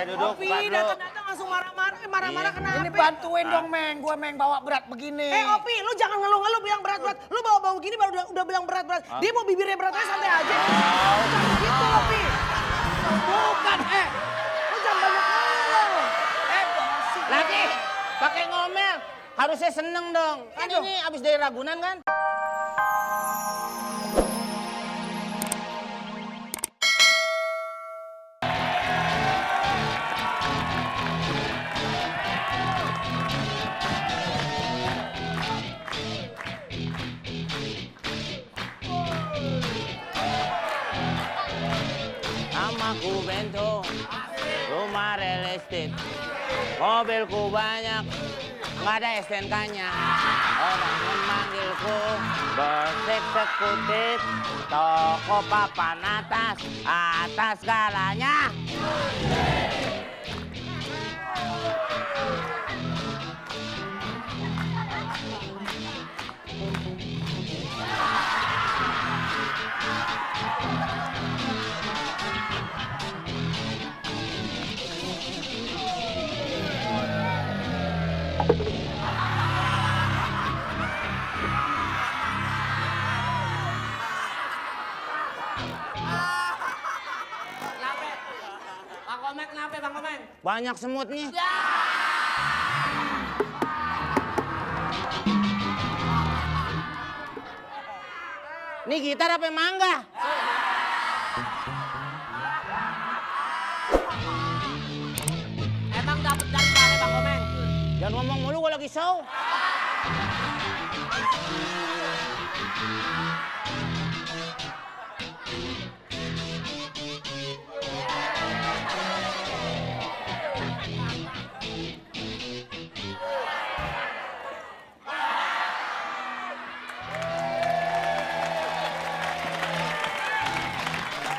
duduk. Opi, datang-datang langsung marah-marah. Marah-marah kenapa? Ini bantuin dong, Meng. Gue, Meng, bawa berat begini. Opi, lu jangan ngeluh-ngeluh bilang berat-berat. Lu bawa-bawa gini baru udah bilang berat-berat. Dia mau bibirnya berat aja santai aja. Jangan gitu, Opi. Bukan, lu jangan banyak ngomong. Lagi, pakai ngomel. Harusnya seneng dong. Kan ini abis dari Ragunan kan? Namaku Bento, rumah real estate. Mobilku banyak, nggak ada STNK-nya. Orang memanggilku bos eksekutif, toko papan atas, atas segalanya. Bang Komeng kenapa Bang Komeng? Banyak semutnya. Ini gitar apa mangga? Emang dapet dari mana Bang Komeng? Jangan ngomong mulu gua lagi show.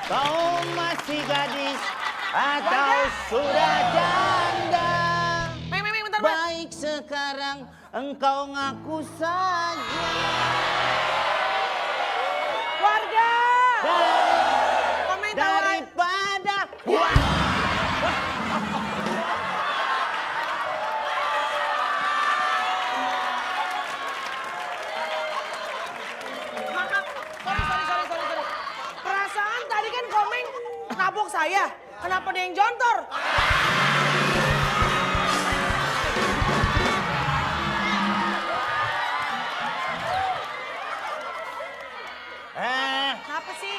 Kau masih gadis atau sudah janda? Bentar, Baik sekarang engkau ngaku saja. Warga! Komen tahu Daripada Maaf, sorry. Perasaan tadi kan Komeng nabok saya. Kenapa dia yang jontor? Kenapa sih?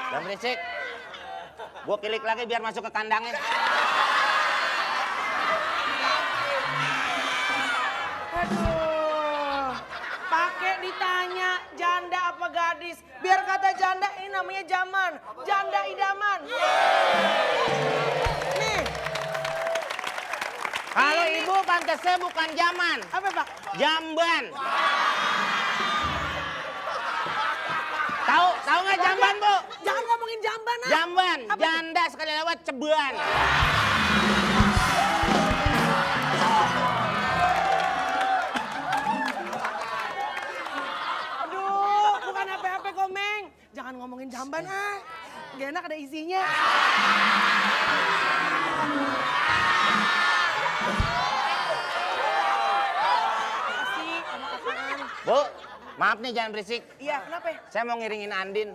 Jangan berisik. Gua kilik lagi biar masuk ke kandangnya. Aduh, pakai ditanya janda apa gadis. Biar kata janda ini namanya zaman, janda idaman. Nih, Kalau ibu pantasnya bukan zaman, apa Pak? jamban. Tahu nggak jamban, Bu? Jangan ngomongin jamban ah. Jamban, Apa? janda sekali lewat ceban. Aduh, bukan apa-apa Komeng. Jangan ngomongin jamban ah. Gak enak ada isinya. Kasih, sama apaan? Bu, maaf nih jangan berisik. Iya, kenapa? Saya mau ngiringin Andin.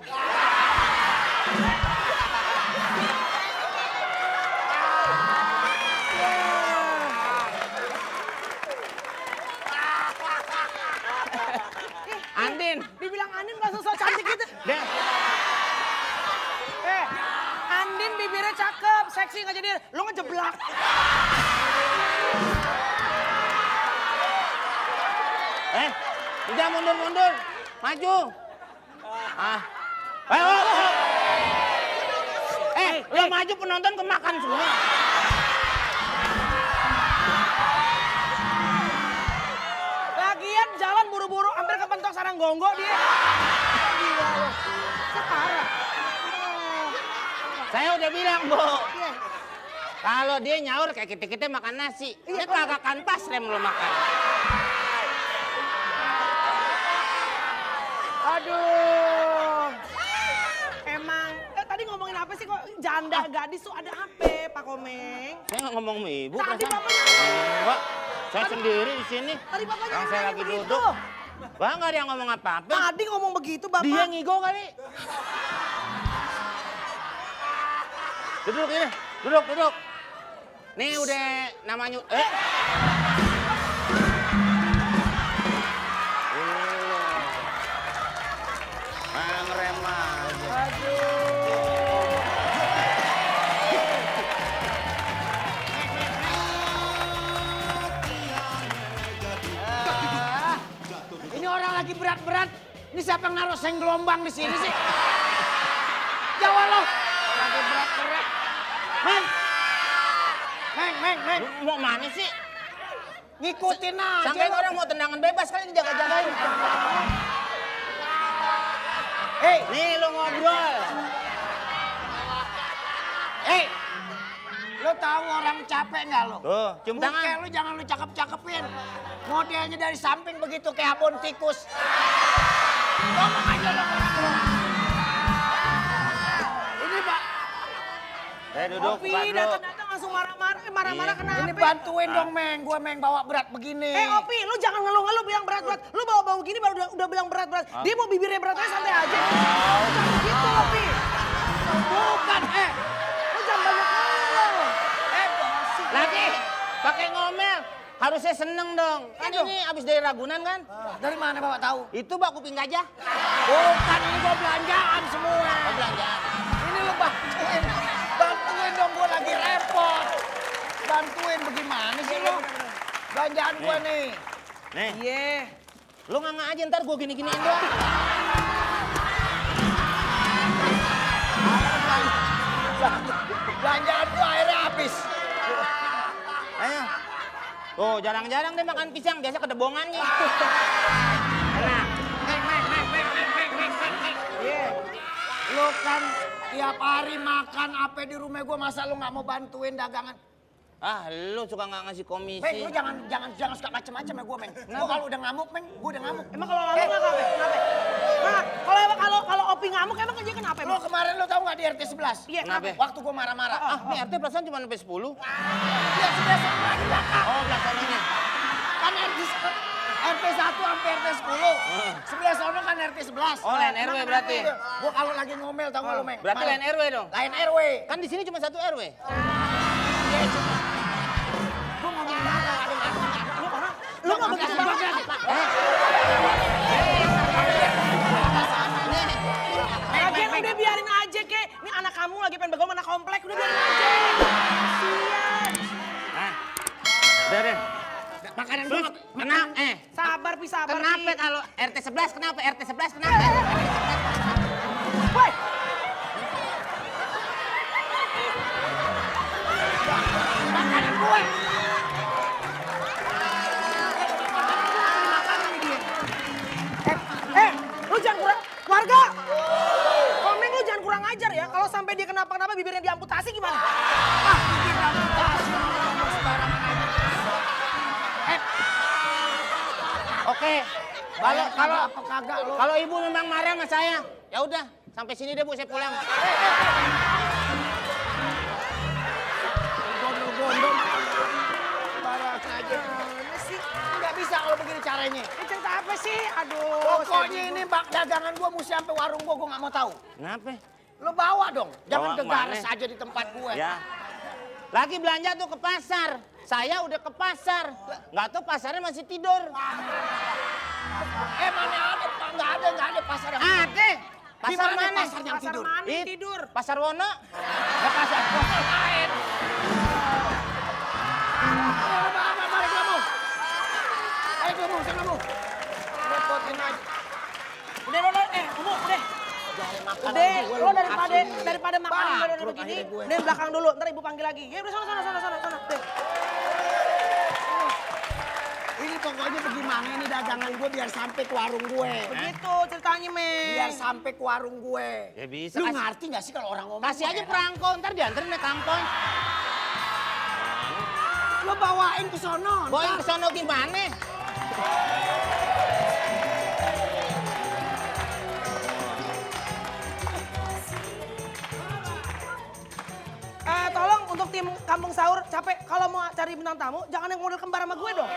Andin. Dibilang Andin gak sosok cantik gitu. Deh. Andin bibirnya cakep, seksi gak jadi. Lu ngejeblak. Udah mundur. Maju. Lo maju penonton kemakan semua. Lagian jalan buru-buru, hampir kepentok sarang gonggok dia. Gila lo. Separah. Saya udah bilang, Bu. Iya. Kalau dia nyaur kayak kita makan nasi. Dia kagak kanpas rem lo makan. Aduh. Emang, tadi ngomongin apa apa sih kok janda gadis tuh ada apa Pak Komeng? Saya nggak ngomong sama ibu. Tadi perasaan. bapaknya. Enggak, saya sendiri di sini. Tadi bapaknya Yang saya ngomong lagi begitu. duduk. Bang, nggak ada yang ngomong apa-apa. Tadi ngomong begitu bapak. Dia ngigo kali. Duduk ini, duduk. Nih udah namanya. Ngerem aja. Ini orang lagi berat-berat. Ini siapa yang naruh seng gelombang di sini sih? Jawab lo. Lagi berat-berat. Meng. Lu mau mana sih? Ngikutin aja. Sampai lo. orang mau tendangan bebas kali dijaga-jagain. Hei, Nih lu ngobrol. hei. Lo tahu orang capek nggak lo? Tuh, cium Muka tangan. lu jangan lu cakep-cakepin. Modelnya dari samping begitu kayak abon tikus. Ngomong aja lo. Ini Pak, Duduk, Opi Pak, lu. datang-datang langsung marah-marah. Marah-marah Iya. kenapa? ini bantuin dong Meng. Gue Meng bawa berat begini. Opi, lu jangan ngeluh-ngeluh bilang berat-berat. Lu bawa-bawa gini baru udah bilang berat-berat. Dia mau bibirnya berat aja santai aja. Jangan gitu, Opi. Bukan, Lu jangan banyak ngeluh. Lagi pakai ngomel. Harusnya seneng dong. Kan ini abis dari Ragunan kan? Dari mana Bapak tahu? Itu bak kuping gajah. Bukan, ini gue belanjaan semua. Oh, belanjaan. Ini lu bantuin. Bantuin dong, gue lagi repot. Bantuin bagaimana sih lu? Belanjaan gue nih. Nih, Iya. lu nggak aja ntar gua gini-giniin doang. Belanjaan gue akhirnya habis. Ayo. Tuh, jarang-jarang deh makan pisang. Biasa kedebongannya. Enak. Iya. Lu kan tiap hari makan apa di rumah gue, masa lu nggak mau bantuin dagangan? Ah, lu suka nggak ngasih komisi. Meng, lu jangan suka macem-macem ya gue, Meng. Gue kalau udah ngamuk, Meng, gue udah ngamuk. Emang kalau ngamuk kenapa? Kenapa? Nah, kalau Opi ngamuk emang kerja kenapa? Lu kemarin lu tahu nggak di RT 11? Iya, Kenapa? Waktu gue marah-marah. Ah, nih RT perasaan cuma sampai 10. Dia sebelah sana di belakang. Oh, belakangnya. Kan RT 1 sampai RT 10. Sebelah sana kan RT 11. Oh, lain RW berarti. Gue kalau lagi ngomel tau gak lu, Meng? Berarti lain RW dong. Lain RW. Kan di sini cuma satu RW. Gue ngomong marah, ada marah. Lu nggak begitu banget. Lagian udah biarin aja, Kek. Ini anak kamu lagi pengen begal mana komplek, udah biarin aja. Kasian. Nah, udah deh. Makanan Terus, gue kenapa? Sabar, Pi, sabar, Kenapa Pi. kalau RT 11 kenapa? RT 11 kenapa? Woi, makanan gue. lu jangan kurang, warga. Komeng lu jangan kurang ajar ya. Kalau sampai dia kenapa-kenapa bibirnya diamputasi gimana? Ah, bikin amputasi lu ngomong sembarangan aja. Oke. Kalau apa kagak lu? Kalau ibu memang marah sama saya, ya udah sampai sini deh Bu, saya pulang. Gondol-gondol. Sembarangan aja. Mana sih? Nggak bisa kalau begini caranya. Ini cerita apa sih? Aduh. Pokoknya ini bak dagangan gua mesti sampai warung gua nggak mau tahu. Kenapa? Lo bawa dong, jangan Bawa degares kemana? aja di tempat gue. Ya. Lagi belanja tuh ke pasar. Saya udah ke pasar. Nggak tahu pasarnya masih tidur. Mana ada, nggak ada pasar yang Ada. Pasar Di mana mana? pasar yang tidur? Mana yang tidur? Pasar Wono. Nggak pasar lain. Mari kamu. Ayo kamu, sana kamu. Repotin aja. Udah, udah. Udah, lo daripada makan udah duduk gini, deh belakang dulu, ntar ibu panggil lagi. Ya udah sana. Deh. Ini pokoknya bagaimana ini dagangan gue biar sampai ke warung gue. Begitu ceritanya, Men. Biar sampai ke warung gue. Ya bisa. Lu ngerti nggak sih kalau orang ngomong? Kasih aja perangko, ntar dianterin naik kampung. Lo bawain ke sono. Bawain ke sono gimana? untuk tim Kampung Sahur capek kalau mau cari bintang tamu jangan yang model kembar sama gue dong.